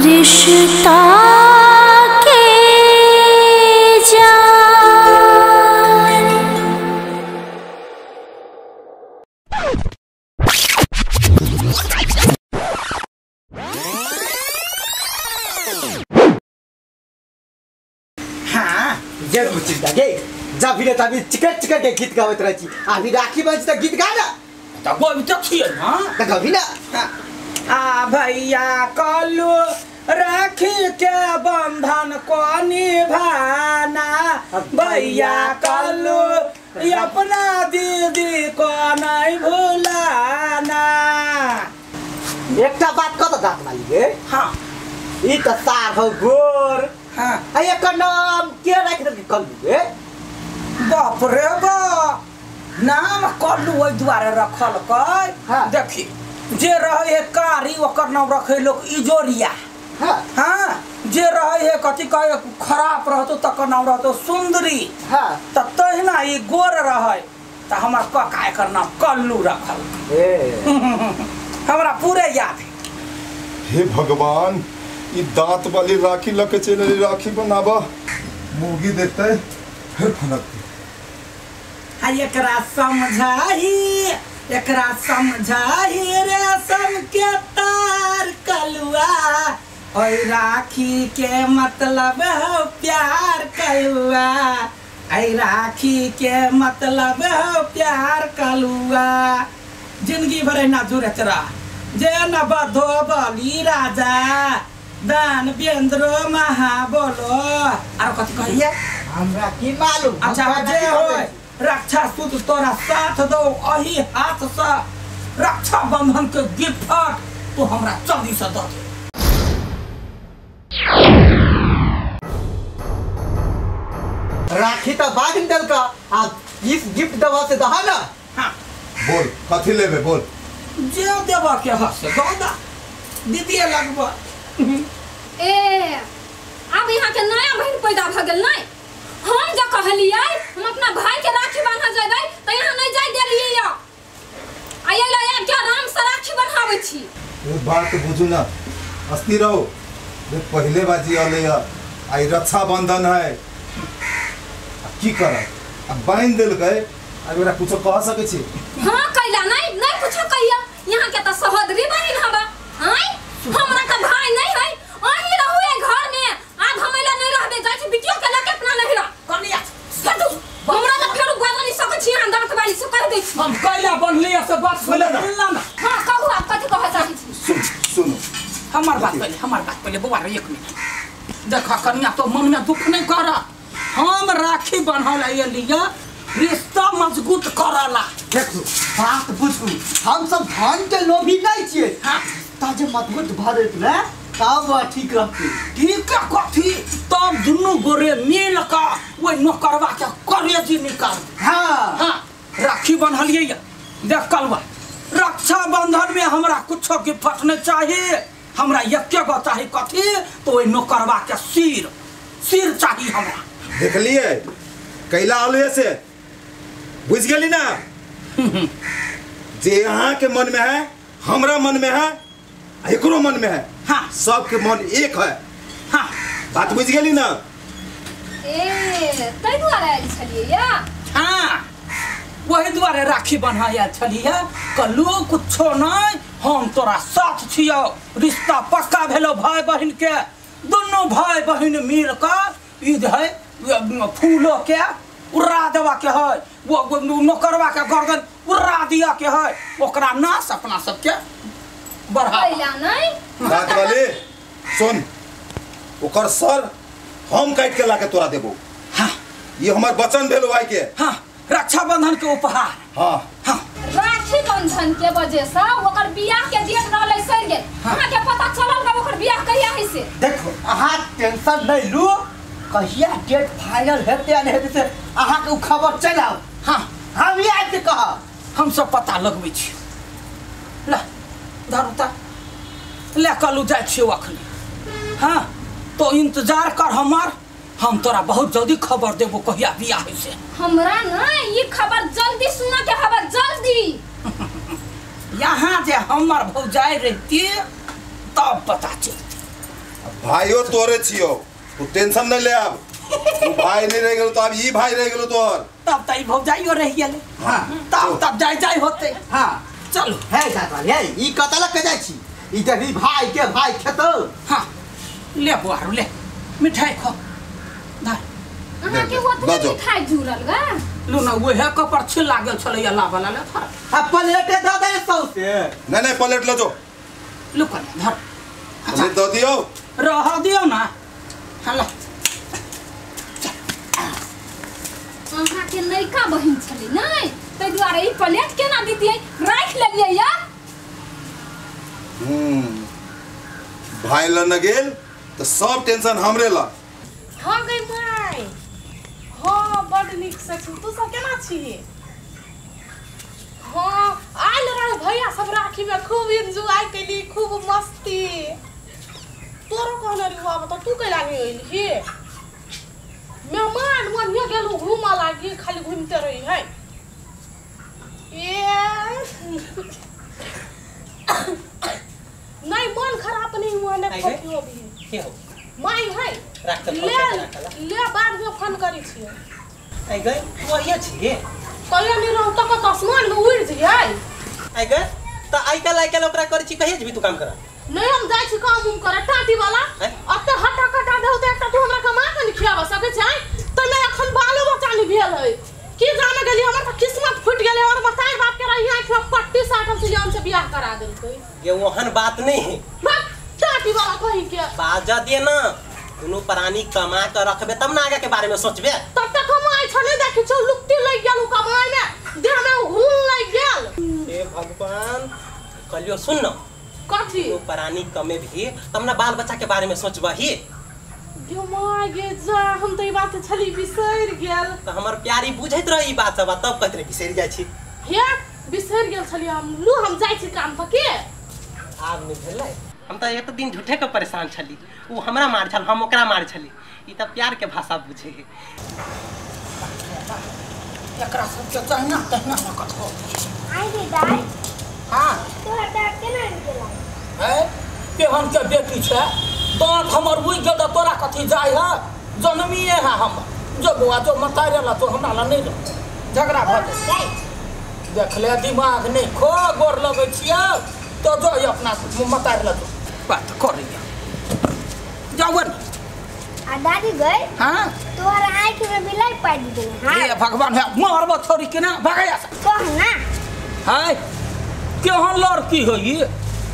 रिश्ता के जान। हाँ ये बुचिंदा गे जब भी तभी चिकट चिकट के गीत गावत रही छी, अभी राखी बज त गीत गा ना त गबी त छियै ना त गबी ना। आ भैया कल्लू राखी के बंधन को निभाना, भैया कल्लू अपना दीदी को नहीं भुलाना। एकटा बात कह दाँत वाली गे। हाँ ई त सार हो गोर। हाँ आ एकर नाम के राखि देलकै कल्लू गे? बाप रे बा, नाम कल्लू ओहि दुआरे रखलकै। हाँ। देखी जे रहे है कारी ओकर नाम रखे लोग इजोरिया। हाँ हाँ जे रहे है कथी कहे खराब रहतो तकर नाम रहतो सुंदरी। हाँ त तहिना ई गोर रहे त हमर कका एकर नाम कल्लू रखल। ए हमरा पूरे याद है। हे भगवान, ई दांत वाली राखी लके चल रही, राखी बनाबा मुर्गी देखते फिर फनकती। आ एकरा समझाही, एकरा समझाही रेशम के तार कलुआ, और राखी के मतलब हो प्यार कलुआ, ऐ राखी के मतलब हो प्यार कलुआ। जिंदगी भर ना जुड़त रह जे न बधो बली राजा दान बेंद्रो महा बोलो। आर कथी कहिए हमरा की मालूम। अच्छा जे होय रक्षा सूत्र तोरा साथ दो, अही हाथ से रक्षा बंधन के गिफ्ट तू हमरा जल्दी से दे दे। राखी तो बांध देलका, आ इस गिफ्ट दवा से दहा ना। हाँ बोल कथी लेबे बोल। जे देवा के हक से दौदा दीदी लगबा। ए अब यहाँ के नया बहन पैदा भ गेल नहीं। हम जो कहलियै हम अपना भाई के राखी बांधा जेबै त यहाँ नहीं जाय देलियै या। आ ये ला आब के आराम से राखी बन्हाबै छी। ए बात बुझू ना, अस्थिर रहो। बे पहले बाजी आले या आई रक्षाबंधन है, की करब आ बांध देलकै, अब एकरा कुछो कह सकै छी? हां कैला नहीं नहीं कुछो कहिया। यहाँ के त सहोदरी बहिन हबा। हां हमरा का भाई नहीं है, अहीं रहू ए घर में। आब हम एला नहीं रहबे, जाय छी बिटियो के लके अपना नहीं रह। कनिया हमरा त फेरू बाजऽ नहीं सकै छी, हम दांत वाली से कह दै छी। हम कैला बनली से बात सुन ना। हां कहू आप कथि कहऽ चाहै छी? सुन सुनो हमर बात पहिले, हमर बात पहिले बौआ रे एक मिनट। देखा कनिया तो मन में दुख नहीं कर, हम राखी बन्हल लिया रिश्ता मजबूत करला। देखू बात बुझू, हम सब धन के लोभी नहीं छियै। हाँ ताजे मजबूत भ जेत ने तब ठीक रहती। ठीक है कथी तब दुनू गोरे मिल के ओहि नौकरवा के करेजी निकाल। हाँ हाँ राखी बन्हलियै देख कलवा, रक्षाबंधन में हमरा कुछो गिफ्ट नहीं चाहिए, हमरा एके गो चाही कथी तो ओहि नौकरवा के सिर सिर चाही हमरा। देखलिए कैला आलू से बुझ गेली ना। जे यहाँ के मन में है हमरा मन में है एकरो मन में है। हाँ सबके मन एक है। हाँ बात बुझ गेली ना। ए तै दुआरे आयल छलियै या? हाँ वही दुआरे राखी बन्हा आयल छलियै। कल्लू कुछो नहीं, हम तोरा साथ छियौ, रिश्ता पक्का भेलो भाई बहिन के। दुनू भाई बहिन मिल के ई जे है फूलो के उड़ा देवा के है, वो नौकरवा के गर्दन उड़ा दिया के है, ओकरा नाश अपना सबके बढ़ा। नहीं बात वाले सुन, ओकर सर हम काट के लाके तोरा देबो। हाँ ये हमर वचन भेलो भाई के। हाँ रक्षाबंधन के उपहार। हाँ हाँ राखी बंधन के वजह से ओकर बियाह के डेट रहलै सर गेल। अहाँ के पता चलल बा ओकर बियाह कहिया है से? देखो अहाँ टेंशन नहीं लू, कहिया डेट फाइनल हेतै या नहीं हेतै से अहाँ के उ खबर चलि आउ। हाँ हम ही आबि के कहब, हम सब पता लगबै छी। ला धरू ता ले कलू जाइ छियौ अखनी। हाँ तो इंतजार कर हमर, हम तोरा बहुत जल्दी खबर देबो कहिया बियाह है से। हमरा ना ये खबर जल्दी सुना के खबर जल्दी। यहाँ जे हमर भौजाई रहती तब पता चलती। भाइयो तोरे छियो, तू टेंशन नहीं ले अब। तू भाई नहीं रह गेलो तो अब ई भाई रह गेलो तोर। तब त ई भौजाइयो रह गेले। हां तब तब जाय जाय होते। हां चलो है दांत वाली है ई कत लग के जाय छी ई देखी भाई के भाई खेतो। हां ले बुआरू ले मिठाई खो धर। अहाँ के ओतने मिठाई जुड़ल गा लू ना ओहे कपर छिल लागल छलै अल्लाह वाला ले धर। आ प्लेट the they सौसे। नहीं नहीं प्लेट ल जो लू कने धर प्लेट the दियो रह दियो ना। हां ले अहाँ के नयका बहिन छलै नै तै दुआरे ई प्लेट केना दितियै राखि लेलियै या। भाई ल न गेल तो सब टेंशन हमरे ला। हां गई माय हां बड नीक से छी तू सब केना छी? हां आयल रह भैया सब राखी में खूब एंजॉय केली खूब मस्ती। तोरो कहने रही बाबा तो तू कैला नहीं अइलही? मेहमान मनिया गेलू घूमा लागी खाली घूमते रही है। ए नहीं मन खराब नहीं हुआ ना कहियो भी के हो माई है राख त ले ले बाद में फोन करी छी। आई गई वही छी कहियो नहीं रहू त कत आसमान में उड़ जइयै। आई गई त आई काल आई काल ओकरा करी छी कहिए जेबी तू काम कर? नहीं हम जाय छी काम उम करे टाटी वाला अते हटा कटा देउ त एकटा तू हमरा कमा के नहीं खियाब सकै छै त मैं अखन बालो बच्चा नहीं भेल है की जाने गेली हमर त किस्मत फूट गेलै और मताई बाप के रही आंख में पट्टी साटल से हम से बियाह करा देलकै। ये ओहन बात नहीं है टाटी वाला कहि के बाजा दे ना दुनु प्राणी कमा के रखबे तब ना आगे के बारे में सोचबे। तब तक कमाई छले देखि छौ लुकती लग गेल कमाई में देह में हुल लग गेल। हे भगवान कहलियो सुन न कथी दुनु प्राणी कमे भी तब ना बाल बच्चा के बारे में सोचबही। यो my गे जा हम त ई बात छली बिसरि गेल। त हमर प्यारी बुझैत रही ई बात सब तब कहत रही बिसरि जाइ छी। हे बिसरि गेल छली हम लू हम जाइ छी काम पर के आब नहीं भेलै। हम त एक दिन झूठे के परेशान छली उ हमरा मार छल हम ओकरा मार छली ई त प्यार के भाषा बुझे है। एकरा सब के तहना तहना न कथो आई गे दाई। हां तोहर दाँत केना गेला? है केहन के बेटी छै दाँत हमर उगि गेल त तोरा कथी जाय है जनमिए है हम जो बौआ जो मतारे ला तो हमरा ला नहीं झगड़ा भऽ जाइ। देख ले दिमाग नहीं खो गोर लगै छियै तो जो अपना मतारे ला जो बात करैया जाउ न। आ दादी गई हां तोहर आँख में बिलाई पाडि गेलै। हां हे भगवान है मारबो छोरी के ना भगैया कह ना। हाय केहन लड़की होई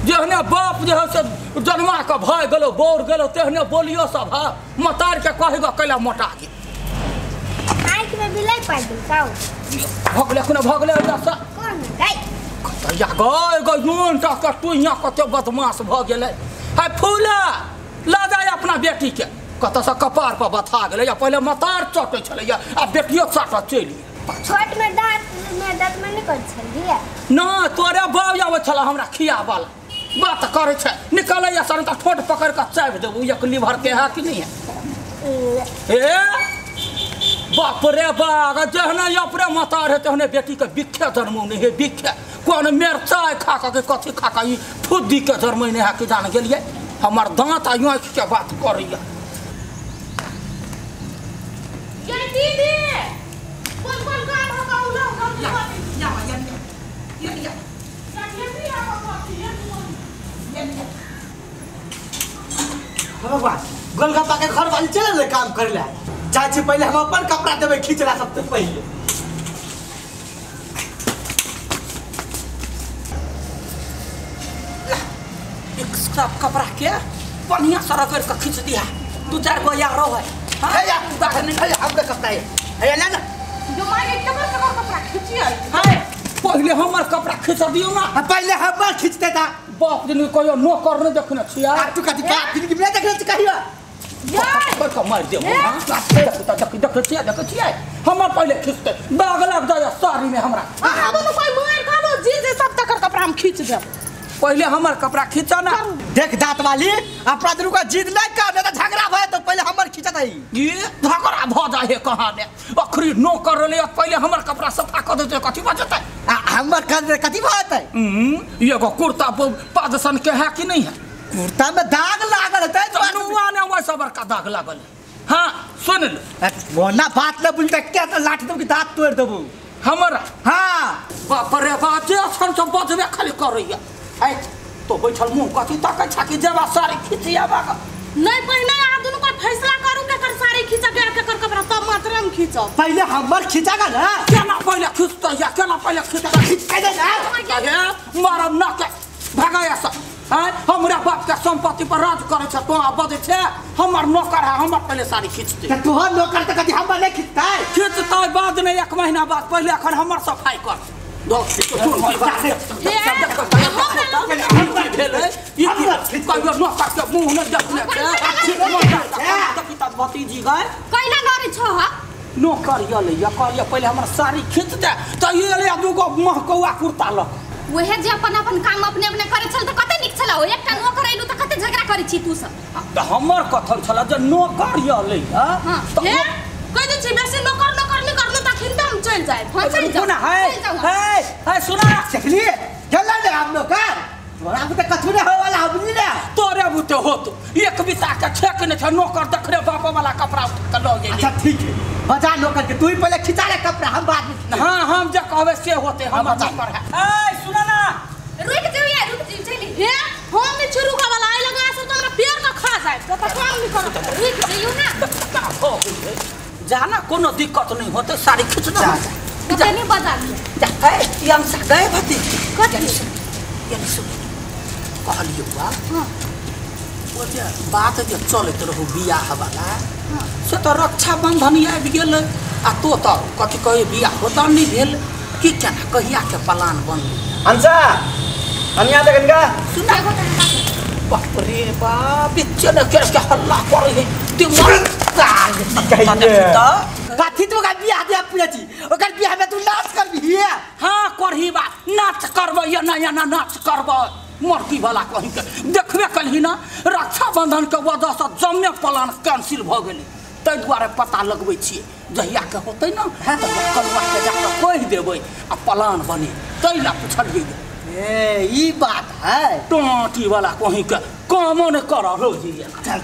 जेहने बाप जे है से जन्मा के भय गेलो बौर गेलो तेहने बोलियो सब है मतार के कहेगा कैला मोटा गेल। आँख में बिलाई पाडि देलकौ भगले कोना भगले एला से कह ना गई कतैया गई गई नून टा के टुइया कते बदमाश भ गेलै। हाय फूला ल जाय अपना बेटी के कत से कपार पर बथा गेलै या पहिले मतार चटै छलै आ बेटियो चटऽ चलि गेल। छोट में दांत में दांत में नहीं कर छलियै ना तोरे बाप आबै छला हमरा खियाबल बात करे छै निकलैया सर त ठोट पकड़ के चाबि देबू एक लीवर के है कि नहीं है। ए बाप रे बाप जहने अपने मतार है तेहने बेटी के बिखे जन्मौने है बिखे कोन मिरचाइ खा के कथी खा के ई फुद्दी के जन्मैने है कि जान गेलियै हमर दांत आ आँखि के बात करैया। ये दीदी कोन कोन काम हो कहू ना या या या या भगवान गोलगप्पा के घर वाली चल ले काम करे ला जाइ छी पहिले हम अपन कपड़ा देबै खींचला सबसे पहिले। एक सब कपड़ा के बढ़िया से रगड़ के खींच दिया दू चार गो यारो है। हे या हे हमरे कपड़ा है हे ले ना जो my के कपर कपर कपड़ा खींचिए। हाय पहिले हमर कपड़ा खींच दियो ना। पहिले हमर खींचते ता बाप दिन कहियो नौकर नहीं देखने छियै आ तू कथी का जिंदगी में देखने छी कहियो यार पर मार देबो। हां देख देख छियै देख छियै हमर पहिले खींचते दाग लग जाय साड़ी में हमरा। हम तो कोई मार खालो जी जी सब तकर कपड़ा हम खींच देब पहिले हमर कपड़ा खींच ना। देख दांत वाली अपना दुनू का जिद नहीं कर नहीं तो झगड़ा भय तो पहिले हमर खींचत है ये झगड़ा भ जाय है कहां ने अखरी नौकर रहले पहिले हमर कपड़ा सफा कर देते कथी बचतै आ हमर कर कथी भतै एगो कुर्ता पादसन के है कि नहीं है कुर्ता में दाग लागल है नुआ ने वैसा बड़का दाग लागल हाँ सुन लो बोना बात न बुझता क्या तो लाठी देबू कि दांत तोड़ देबू हमरा हाँ बाप रे बाप जे अखन सब बजबे खाली करैया ऐ तो बैठल मुंह कथी तकै छा कि जेबा साड़ी खिचियाबा नहीं पहले आ दुनु कोई फैसला करू के कर साड़ी खींचा के के कर कपड़ा तब मात्र हम खींचब पहले हमर खींचागा ना केना पहले खींचतै या केना पहले खींचतै खींच के दे ना अरे मारब ना के भगाया सब हैं हमरा बाप के संपत्ति पर राज करे छ तो आ बजै छै हमर नौकर है हमर पहले साड़ी खींचतै त तोहर नौकर त कथी हमर नहीं खींचतै खींचतै बाद नहीं एक महीना बाद पहले अखन हमर सफाई कर दो नौकर ये पहले हमर साड़ी खींच दे त ये दूगो महकौआ कुर्ता ल वहे जे अपन अपन काम अपने अपने करे छल त कते नीक छल एकटा नौकर अइलु त कते झगड़ा करे छी तू सब त हमर कथन छल जे नौकर ये हां त कह दे छी बेसी नौकर नौकर नहीं करनो त खिन हम चल जाए हां चल जाओ है है है सुना देखलिए चल ले हम नौकर तोरा बुते कछु नहीं होय वाला बुझली ना तोरे बुते होत एक बिता के छेक ने छ नौकर देखरे बाप वाला कपड़ा उठा के ल गेली अच्छा ठीक है बजा नौकर के तू ही पहले खिंचा ले कपड़ा हम बाद में हां हम जे कहबे से होते हम नौकर है ए सुना ना रुक जाओ यार रुक जाओ चली हे हम नहीं शुरू का वाला आई लगा सब तो हमरा पेड़ का खा जाए तो काम नहीं करत रुक जाइयो ना हो जाना कोनो दिक्कत नहीं होते साड़ी खींच दे जा जा नहीं बजा जा ए यम सा गए भती कथी यानी सुन कहलियो बा हां ओ जे बात जे चलैत रहू बियाह वाला से तो रक्षाबंधन आबि गेल आ तो तो कथी कहे बियाह होता नहीं भेल की केना कहिया के प्लान बनलै अंसा अनिया देखन का सुना बाप रे बाप बिच्चे ने के हल्ला करे है दिमाग कथी तू ओकर बियाह दिया पूछै छी ओकर बियाह में तू नाच करबी हां करही बा नाच करबै या ना या ना नाच करबै मर्दी वाला कहीं के देखबे कलही ना रक्षाबंधन के वजह से जम्मे प्लान कैंसिल भ गेलै ताहि दुआरे पता लगबै छियै जहिया के होतै ना तहिया कलुआ के जाके कहि देबै आ प्लान बने ताहि ला पुछलियै ए ई बात है टोटी वाला कहीं के कामो नहि कर रोज चल